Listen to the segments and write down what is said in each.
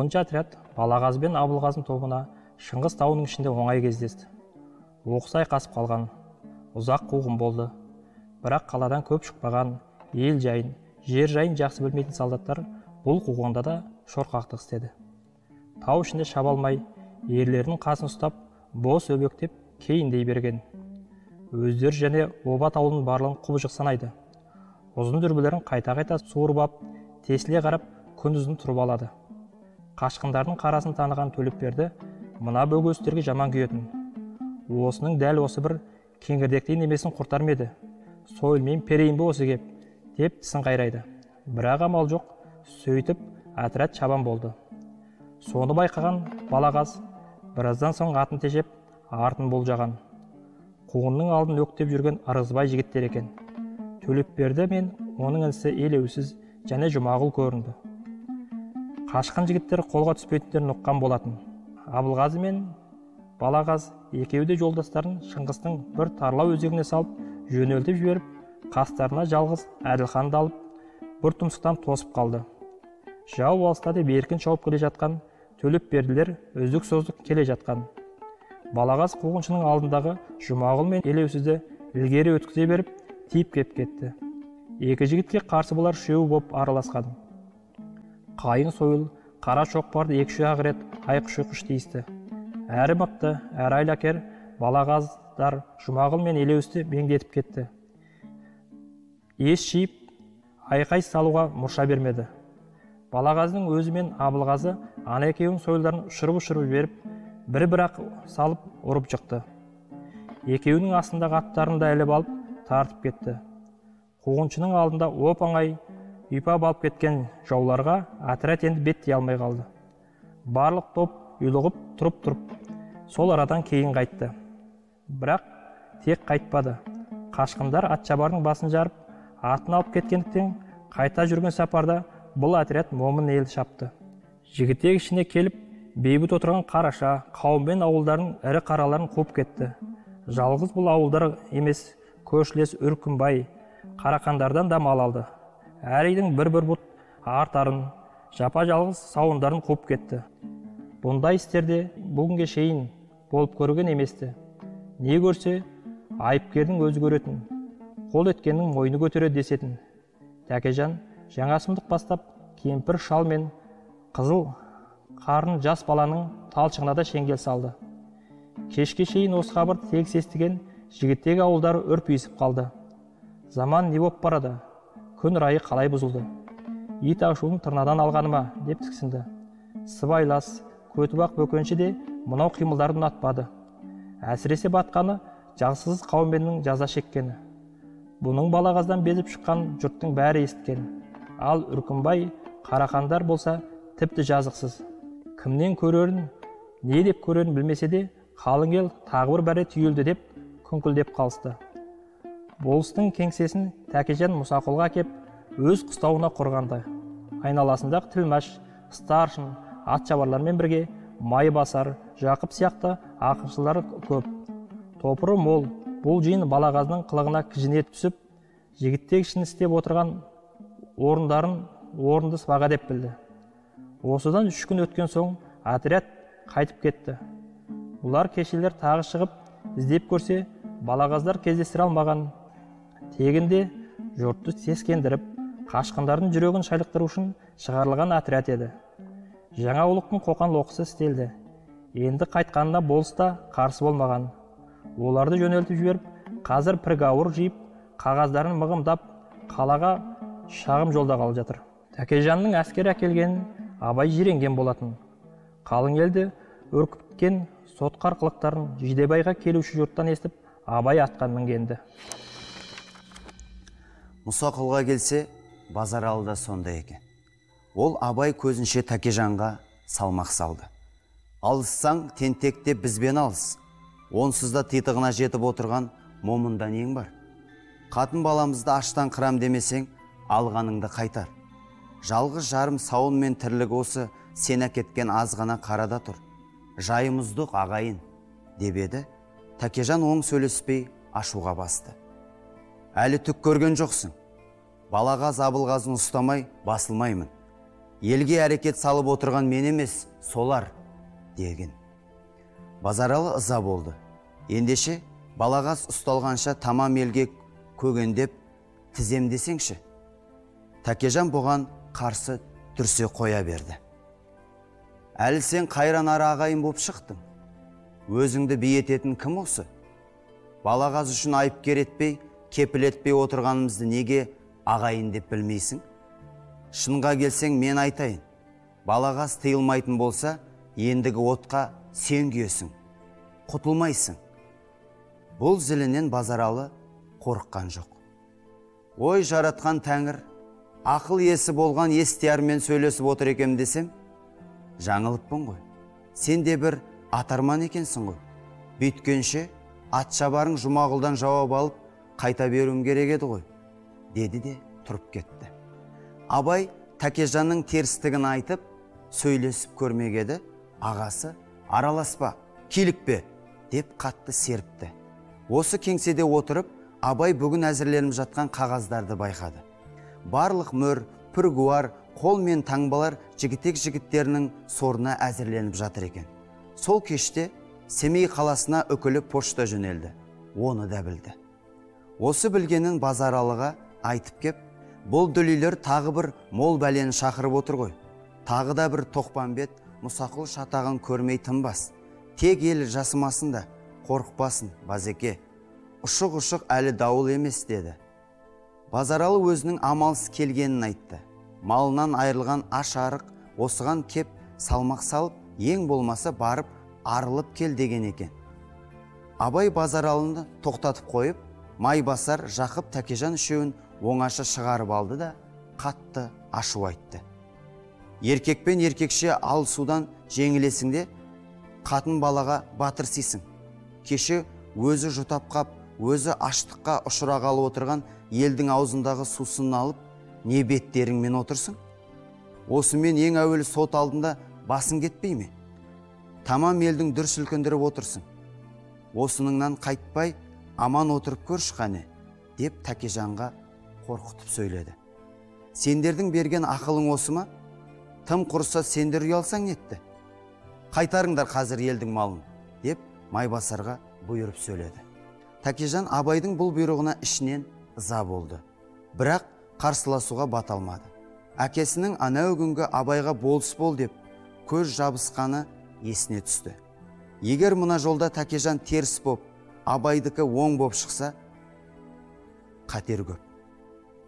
Қуғыншы отряд Балағаз бен Абылғазының тобына Шыңғыс тауының ішінде оңай кездесті. Оқыс айқасып қалған, ұзақ қуғын болды. Бірақ қаладан көп шықпаған, ел жайын, жер жайын жақсы білмейтін солдаттар бұл қуғында да шорқақтық істеді. Тау ішінде шаба алмай, ерлерінің қасын ұстап, бос өбектеп кейіндей берген. Өздері және оба таулының барлығын құбыжық санайды. Ұзын дүрбілерін қайта-қайта суырып ап, тесіле қарап, күндізін тұрып алады. Қашқындардың қарасын таныған Төлепберді мына бөгестерге жаман күйетін. Осының дәл осы бір кеңірдектей немесін құртар ма еді? Сойылмен перейін бе осы кеп, деп тісін қайрайды. Бірақ амал жоқ, сөйтіп отряд шабан болды. Соны байқаған Балағаз біраздан соң атын тежеп, артын болжаған. Қуғынның алдын өктеп жүрген Ырғызбай жігіттер екен. Төлепберді мен оның інісі Елеусіз және Жұмағұл көрінді. Қашқан жігіттер қолға түспейтіндерін ұққан болатын. Абылғазы мен Балағаз екеуі де жолдастарын Шыңғыстың бір тарлау өзегіне салып, жөнелтіп жіберіп, қастарына жалғыз Әділханды алып, бір тұмсықтан тосып қалды. Жау алыста деп еркін шауып келе жатқан Төлепберділер үздік-создық келе жатқан. Балағаз қуғыншының алдындағы Жұмағұл мен Елеусізді ілгері өткізе беріп, тиіп кеп кетті. Екі жігітке қарсы бұлар үшеуі боп араласқан. Қайың сойыл, қара шоқпарды екі-үш рет айқыш-ұйқыш тиісті. Әрі мықты, әрі айлакер Балағаздар Жұмағұл мен Елеусізді меңдетіп кетті. Ес жиып, айқай салуға мұрша бермеді. Балағаздың өзі мен Абылғазы ана екеуінің сойылдарын ұшырып-ұшырып жіберіп, бір-бір-ақ салып ұрып жықты. Екеуінің астындағы аттарын да іліп алып, тартып кетті. Қуғыншының алдында оп-оңай ұйпап алып кеткен жауларға отряд енді беттей алмай қалды. Барлық топ ұйлығып тұрып-тұрып, сол арадан кейін қайтты. Бірақ тек қайтпады. Қашқындар атшабардың басын жарып, атын алып кеткендіктен қайта жүрген сапарда бұл отряд момын елді шапты. Жігітек ішіне келіп, бейбіт отырған Қараша, Қаумен ауылдарының ірі қараларын қуып кетті. Жалғыз бұл ауылдар емес, көршілес Үркімбай, Қарақандардан да мал алды. Әр үйдің бір-бір бұт артарын, жапа-жалғыз сауындарын қуып кетті. Бұндай істерде бүгінге шейін болып көрген еместі. Не көрсе, айыпкердің өзі көретін, қол еткеннің мойны көтереді десетін. Тәкежан жаңа сұмдық бастап, кемпір шал мен қызыл қарын жас баланың талшығына да шеңгел салды. Кешке шейін осы хабарды тегіс естіген жігіттегі ауылдары үрпиісіп қалды. Заман не боп барады? Күн райы қалай бұзылды? Ит ашуын тырнадан алғаны ма, деп тіксінді. Сыбайлас, Көтібақ бөкенші де мынау қимылдарды ұнатпады. Әсіресе батқаны жақсыз Қауменнің жаза шеккені. Бұның Балағаздан безіп шыққан жұрттың бәрі естіген. Ал Үркімбай, Қарақандар болса тіпті жазықсыз. Кімнен көрерін, не деп көрерін білмесе де, қалың ел тағы бір бәрі түйілді деп күңкілдеп қалысты. Болыстың кеңсесін Тәкежан Мұсақұлға әкеп, өз қыстауына құрғанды. Айналасындағы тілмаш, старшын, атшабарлармен бірге Майбасар, Жақып сияқты ақыншылар көп. Топыры мол, бұл жиын Балағаздың қылығына кіжіне түсіп, жігіттек ішін істеп отырған орындарын орынды сыбаға деп білді. Осыдан 3 күн өткен соң отряд қайтып кетті. Бұлар кешелер тағы шығып, іздеп көрсе, Балағаздар кездестіре алмаған. Тегінде жұртты сескендіріп, қашқындардың жүрегін шайлықтыру үшін шығарылған отряд еді. Жаңа ұлықтың қоқан лоқысы істелді. Енді қайтқанына болыс та қарсы болмаған. Оларды жөнелтіп жіберіп, қазір піргауыр жиып, қағаздарын мығымдап, қалаға шағым жолда қалып жатыр. Тәкежанның әскер әкелгенін Абай жиренген болатын. Қалың елді үркіткен сотқар қылықтарын Жидебайға келуші жұрттан естіп, Абай атқа мінгенді. Мұсақұлға келсе, Базаралы да сондай екен. Ол Абай көзінше Тәкежанға салмақ салды. Алыссаң, тентекте бізбен алыс. Онсыз да титығына жетіп отырған момында нең бар? Қатын баламызды аштан қырам демесең, алғаныңды қайтар. Жалғыз жарым сауын мен тірлік осы сен әкеткен аз ғана қарада тұр. Жайымыздық ағайын, деп еді. Тәкежан оң сөйлеспей ашуға басты. Әлі түк көрген жоқсың. Балағаз Абылғазын ұстамай басылмаймын. Елге әрекет салып отырған мен емес, солар, деген. Базаралы ыза болды. Ендеше, Балағаз ұсталғанша тамам елге көгендеп тізем десеңші. Тәкежан бұған қарсы дүрсе қоя берді. Әлі сен қайран ара ағайын боп шықтың. Өзіңді би ететін кім осы? Балағаз үшін айыпкер етпей, кепіл етпей отырғанымызды неге ағайын деп білмейсің? Шынға келсең мен айтайын. Балағаз тыйылмайтын болса, ендігі отқа сен күйесің, құтылмайсың. Бұл зілінен Базаралы қорыққан жоқ. Ой, жаратқан тәңір, ақыл есі болған естиярмен сөйлесіп отыр екем десем, жаңылыппын ғой. Сен де бір атарман екенсің ғой. Бүйткенше ат шабарың Жұмағұлдан жауап алып, қайта беруім керек еді ғой, деді де тұрып кетті. Абай Тәкежанның терістігін айтып, сөйлесіп көрмек еді, ағасы араласпа, килікпе, деп қатты серіпті. Осы кеңседе отырып, Абай бүгін әзірленіп жатқан қағаздарды байқады. Барлық мөр, пүргуар, қол мен таңбалар жігітек жігіттерінің сорына әзірленіп жатыр екен. Сол кеште Семей қаласына үкілі пошта жөнелді. Оны да білді. Осы білгенін Базаралыға айтып кеп, бұл дүлейлер тағы бір мол бәлені шақырып отыр ғой. Тағы да бір Тоқпамбет Мұсақұл шатағын көрмей тынбас. Тек ел жасымасын да, қорықпасын, базеке. Ұшық-ұшық әлі дауыл емес, деді. Базаралы өзінің амалсыз келгенін айтты. Малынан айырылған аш арық осыған кеп салмақ салып, ең болмаса барып арылып кел деген екен. Абай Базаралыны тоқтатып қойып, Майбасар, Жақып, Тәкежан үшеуін оңаша шығарып алды да қатты ашу айтты. Еркекпен еркекше алысудан жеңілесің де, қатын балаға батырсисың. Кеше өзі жұтап қап, өзі аштыққа ұшырағалы отырған елдің аузындағы сусынын алып, не беттеріңмен отырсың? Осымен ең әуелі сот алдында басың кетпей ме? Тамам елдің дүр сілкіндіріп отырсың. Осыныңнан қайтпай, аман отырып көрші қане, деп Тәкежанға қорқытып сөйледі. Сендердің берген ақылың осы ма? Тым құрыса сендер ұялсаң нетті? Қайтарыңдар қазір елдің малын, деп Майбасарға бұйырып сөйледі. Тәкежан Абайдың бұл бұйрығына ішінен ыза болды. Бірақ қарсыласуға бата алмады. Әкесінің анау күнгі Абайға болыс бол деп көз жабысқаны есіне түсті. Егер мына жолда Тәкежан теріс боп, Абайдікі оң боп шықса, қатер көп.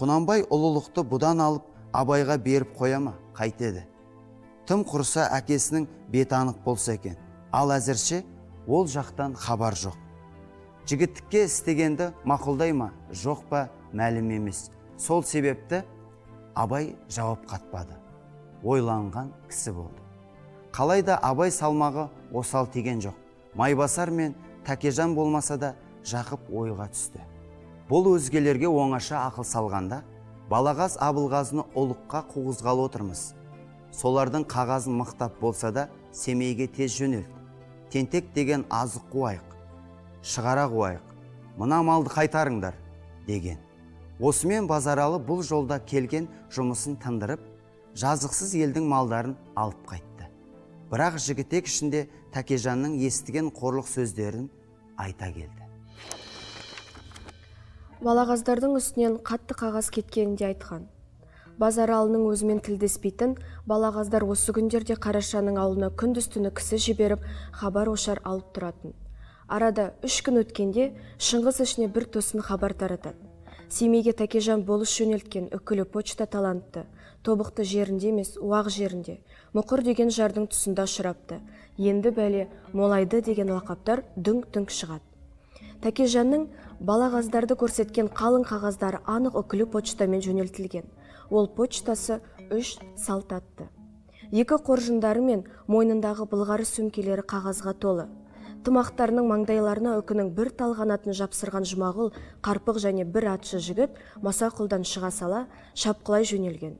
Құнанбай ұлылықты бұдан алып Абайға беріп қоя ма, қайтеді. Тым құрыса әкесінің беті анық болса екен. Ал әзірше ол жақтан хабар жоқ. Жігіттікке істегенді мақұлдай ма, жоқ па, мәлім емес. Сол себепті Абай жауап қатпады. Ойланған кісі болды. Қалайда Абай салмағы осал тиген жоқ. Майбасар мен Тәкежан болмаса да Жақып ойға түсті. Бұл өзгелерге оңаша ақыл салғанда, Балағаз Абылғазыны ұлыққа қуғызғалы отырмыз. Солардың қағазын мықтап болса да Семейге тез жөнелт. Тентек деген азық қуайық, шығара қуайық, мына малды қайтарыңдар, деген. Осымен Базаралы бұл жолда келген жұмысын тындырып, жазықсыз елдің малдарын алып қайтты. Бірақ жігітек ішінде Тәкежанның естіген қорлық сөздерін айта келді. Балағаздардың үстінен қатты қағаз кеткенін де айтқан. Базаралының өзімен тілдеспейтін балағаздар осы күндерде Қарашаның ауылына күндіз-түні кісі жіберіп, хабар-ошар алып тұратын. Арада 3 күн өткенде Шыңғыс ішіне бір тосын хабар таратады. Семейге Тәкежан болыс жөнелткен үкілі почта талантты. Тобықты жерінде емес, уақ жерінде. Мұқыр деген жардың тұсында ұшырапты. Енді бәле молайды деген лақаптар дүңк-дүңк шығады. Тәкежанның балағаздарды көрсеткен қалың қағаздары анық үкілі почтамен жөнелтілген. Ол почтасы 3 салт атты. 2 қоржындары мен мойнындағы былғары сөмкелері қағазға толы. Тымақтарының маңдайларына үкінің бір талғанатын жапсырған Жұмағұл, Қарпық және бір атшы жігіт Масақұлдан шыға сала шапқылай жөнелген.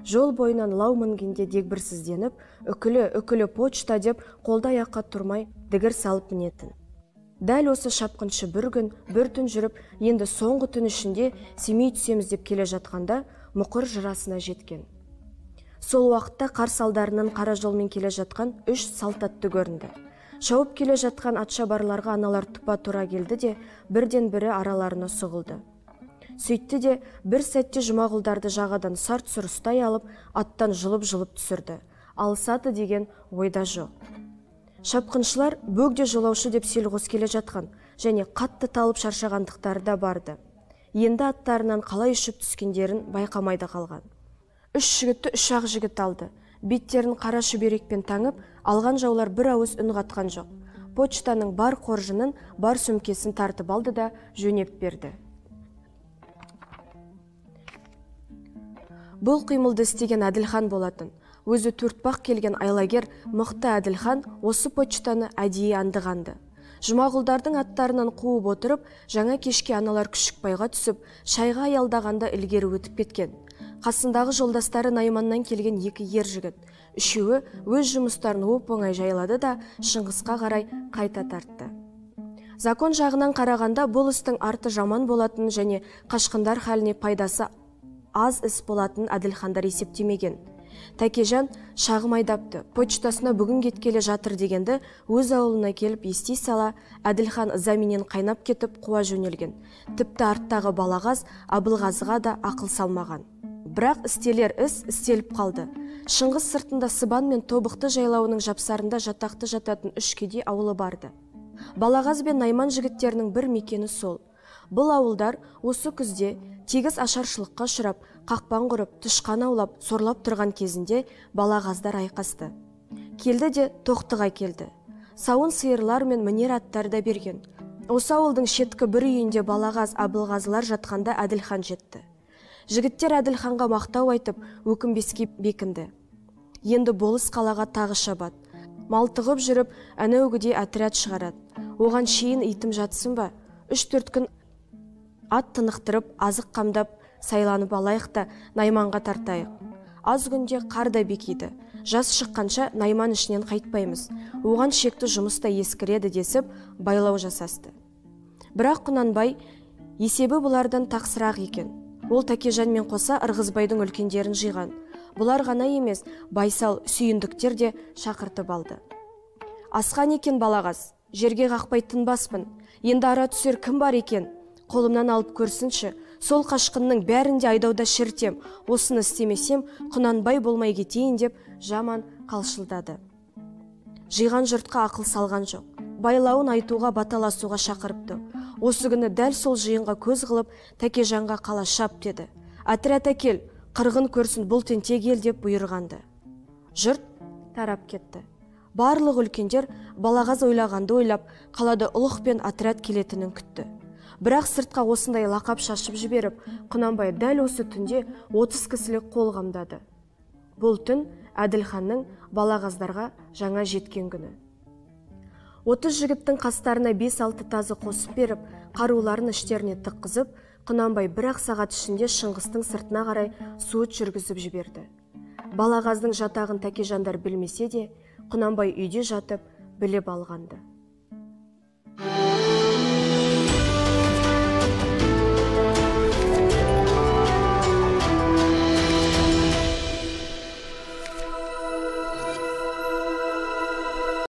Жол бойынан лау мінгенде дегбірсізденіп, үкілі, үкілі почта деп қолды аяққа тұрмай дігір салып мінетін. Дәл осы шапқыншы бір күн, бір түн жүріп, енді соңғы түн ішінде Семей түсеміз деп келе жатқанда Мұқыр жырасына жеткен. Сол уақытта қарсы алдарынан қара жолмен келе жатқан 3 салт атты көрінді. Шауып келе жатқан атшабарларға аналар тұпа тура келді де, бірден бірі араларына сұғылды. Сөйтті де, бір сәтте Жұмағұлдарды жағадан сарт-сұр ұстай алып, аттан жұлып-жұлып түсірді. Алысады деген ойда жоқ. Шапқыншылар бөгде жолаушы деп селғос келе жатқан және қатты талып шаршағандықтары да барды. Енді аттарынан қалай ұшып түскендерін байқамай да қалған. 3 жігітті 3-ақ жігіт алды. Беттерін қара шүберекпен таңып, алған жаулар бір ауыз үн қатқан жоқ. Почтаның бар қоржынын, бар сөмкесін тартып алды да жөнеп берді. Бұл қимылды істеген Әділхан болатын. Өзі төртбақ келген айлагер мықты Әділхан осы почтаны әдейі андығанды. Жұмағұлдардың аттарынан қуып отырып, жаңа кешке аналар Күшікбайға түсіп, шайға аялдағанда ілгері өтіп кеткен. Қасындағы жолдастары Найманнан келген 2 ер жігіт. Үшеуі өз жұмыстарын оп-оңай жайлады да Шыңғысқа қарай қайта тартты. Закон жағынан қарағанда бұл істің арты жаман болатын және қашқындар халіне пайдасы аз іс болатын Әділхандар есептемеген. Тәкежан шағым айдапты, почтасына бүгін кеткелі жатыр дегенді өз ауылына келіп ести сала, Әділхан ызаменен қайнап кетіп қуа жөнелген. Тіпті арттағы Балағаз Абылғазыға да ақыл салмаған. Бірақ істелер іс істеліп қалды. Шыңғыс сыртында Сыбан мен Тобықты жайлауының жапсарында жатақты жататын 3 кедей ауылы барды. Балағаз бен Найман жігіттерінің бір мекені сол. Бұл ауылдар осы күзде тегіс ашаршылыққа ұшырап, қақпан құрып, тышқан аулап, сорлап тұрған кезінде Балағаздар айқасты. Келді де тоқтыға келді. Сауын сиырлар мен мінер аттар да берген. Осы ауылдың шеткі бір үйінде Балағаз Абылғазылар жатқанда Әділхан жетті. Жігіттер Әділханға мақтау айтып, өкінбеске бекінді. Енді болыс қалаға тағы шабады. Малтығып жүріп, әнеугідей отряд шығарады. Оған шейін итім жатсын ба? 3-4 күн ат тынықтырып, азық қамдап, сайланып алайық та Найманға тартайық. Аз күнде қар да бекиді. Жас шыққанша Найман ішінен қайтпаймыз. Оған шекті жұмыс та ескіреді десіп, байлау жасасты. Бірақ Құнанбай есебі бұлардан тақсырақ екен. Ол Тәкежанмен қоса Ырғызбайдың үлкендерін жиған. Бұлар ғана емес, Байсал, Сүйіндіктер де шақыртып алды. Асқан екен Балағаз, жерге қақпай тынбаспын. Енді ара түсер кім бар екен? Қолымнан алып көрсінші, сол қашқынның бәрін де айдауда шіртем, осыны істемесем, Құнанбай болмай кетейін деп жаман қалшылдады. Жиған жұртқа ақыл салған жоқ. Байлауын айтуға, баталасуға шақырыпты. Осы күні дәл сол жиынға көз қылып, Тәкежанға қала шап деді. Отряд әкел, қырғын көрсін бұл тентек ел деп бұйырғанды. Жұрт тарап кетті. Барлық үлкендер Балағаз ойлағанды ойлап, қалада ұлық пен отряд келетінін күтті. Бірақ сыртқа осындай лақап шашып жіберіп, Құнанбай дәл осы түнде 30 кісілік қол қамдады. Бұл түн Әділханның Балағаздарға жаңа жеткен күні. 30 жігіттің қастарына 5-6 тазы қосып беріп, қаруларын іштеріне тыққызып, Құнанбай бір-ақ сағат ішінде Шыңғыстың сыртына қарай суыт жүргізіп жіберді. Балағаздың жатағын Тәкежандар білмесе де, Құнанбай үйде жатып біліп алғанды.